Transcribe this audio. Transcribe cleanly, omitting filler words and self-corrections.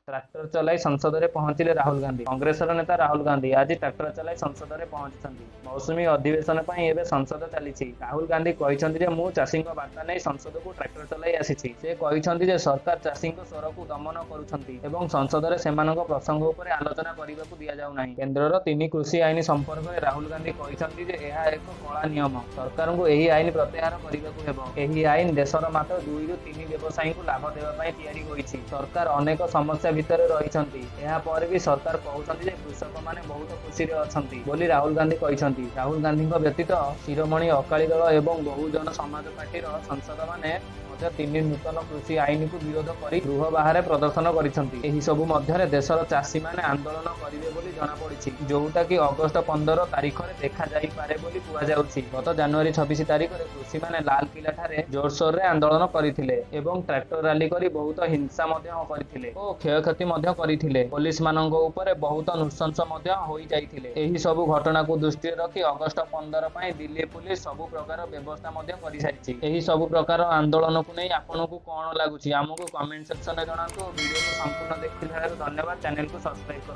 Tractor ଚଲାଇ ସଂସଦରେ ପହଞ୍ଚିଲେ ରାହୁଲ ଗାନ୍ଧୀ। କଂଗ୍ରେସର ନେତା ରାହୁଲ ଗାନ୍ଧୀ ଆଜି ଟ୍ରାକ୍ଟର ଚଲାଇ ସଂସଦରେ ପହଞ୍ଚିଛନ୍ତି। ମୌସୁମୀ ଅଧିବେଶନ ପାଇଁ ଏବେ ସଂସଦ ଚାଲିଛି। ରାହୁଲ ଗାନ୍ଧୀ କହିଛନ୍ତି ଯେ, ମୁଁ ଚାଷୀଙ୍କ ବାର୍ତ୍ତା ନେଇ ସଂସଦକୁ ଟ୍ରାକ୍ଟର ଚଲାଇ ଆସିଛି। ସେ କହିଛନ୍ତି ଯେ, ସରକାର ଚାଷୀଙ୍କ ସ୍ୱରକୁ ଦମନ କରୁଛନ୍ତି ଏବଂ ସଂସଦରେ ସେମାନଙ୍କ ପ୍ରସଙ୍ଗ ଉପରେ ଆଲୋଚନା କରିବାକୁ ଦିଆଯାଉନାହିଁ। କେନ୍ଦ୍ରର ତିନି କୃଷି ଆଇନ ସମ୍ପର୍କରେ ରାହୁଲ ଗାନ୍ଧୀ କହିଛନ୍ତି ଯେ, ଏହା ଏକ କଳା ନିୟମ। ସରକାରଙ୍କୁ ଏହି ଆଇନ ପ୍ରତ୍ୟାହାର କରିବାକୁ ହେବ। ଏହି ଆଇନ ଦେଶର ମାତ୍ର ଦୁଇରୁ ତିନି ବ୍ୟବସାୟୀଙ୍କୁ ଲାଭ ଦେବା ପାଇଁ ତିଆରି ହୋଇଛି। ସରକାର ଅନେକ ସମସ୍ୟା ଭିତରେ ରହିଛନ୍ତି। ଏହା ପରେ ବି ସରକାର କହୁଛନ୍ତି ଯେ, କୃଷକମାନେ ବହୁତ ଖୁସିରେ ଅଛନ୍ତି ବୋଲି ରାହୁଲ ଗାନ୍ଧୀ କହିଛନ୍ତି। ରାହୁଲ ଗାନ୍ଧୀଙ୍କ ବ୍ୟତୀତ ଶିରୋମଣି ଅକାଳି ଦଳ ଏବଂ ବହୁଜନ ସମାଜ ପାର୍ଟିର ସାଂସଦମାନେ ମଧ୍ୟ ତିନି ନୂତନ କୃଷି ଆଇନକୁ ବିରୋଧ କରି ଗୃହ ବାହାରେ ପ୍ରଦର୍ଶନ କରିଛନ୍ତି। ଏହି ସବୁ ମଧ୍ୟରେ ଦେଶର ଚାଷୀମାନେ ଆନ୍ଦୋଳନ କରିବେ ବୋଲି ଜଣାପଡ଼ିଛି, ଯୋଉଟା କି ଅଗଷ୍ଟ 15 ତାରିଖରେ ଦେଖାଯାଇପାରେ ବୋଲି କୁହାଯାଉଛି। ଗତ ଜାନୁଆରୀ 26 ତାରିଖରେ କୃଷିମାନେ ଲାଲକିଲ୍ଲା ଠାରେ ଜୋରସୋରରେ ଆନ୍ଦୋଳନ କରିଥିଲେ ଏବଂ ଟ୍ରାକ୍ଟର ରାଲି କରି ବହୁତ ହିଂସା ମଧ୍ୟ କରିଥିଲେ ଓ କ୍ଷୟକ୍ଷତି ମଧ୍ୟ କରିଥିଲେ। ପୋଲିସ ମାନଙ୍କ ଉପରେ ବହୁତ ନୃଶଂସ ମଧ୍ୟ ହୋଇଯାଇଥିଲେ। ଏହି ସବୁ ଘଟଣାକୁ ଦୃଷ୍ଟିରେ ରଖି ଅଗଷ୍ଟ 15 ପାଇଁ ଦିଲ୍ଲୀ ପୋଲିସ ସବୁ ପ୍ରକାର ବ୍ୟବସ୍ଥା ମଧ୍ୟ କରିସାରିଛି। ଏହି ସବୁ ପ୍ରକାର ଆନ୍ଦୋଳନକୁ ନେଇ ଆପଣଙ୍କୁ କଣ ଲାଗୁଛି, ଆମକୁ କମେଣ୍ଟ ସେକ୍ସନରେ ଜଣାନ୍ତୁ ଓ ଭିଡ଼ିଓକୁ ସମ୍ପୂର୍ଣ୍ଣ ଦେଖିଥିବାରୁ ଧନ୍ୟବାଦ। ଚ୍ୟାନେଲକୁ ସବସ୍କ୍ରାଇବ କରନ୍ତୁ।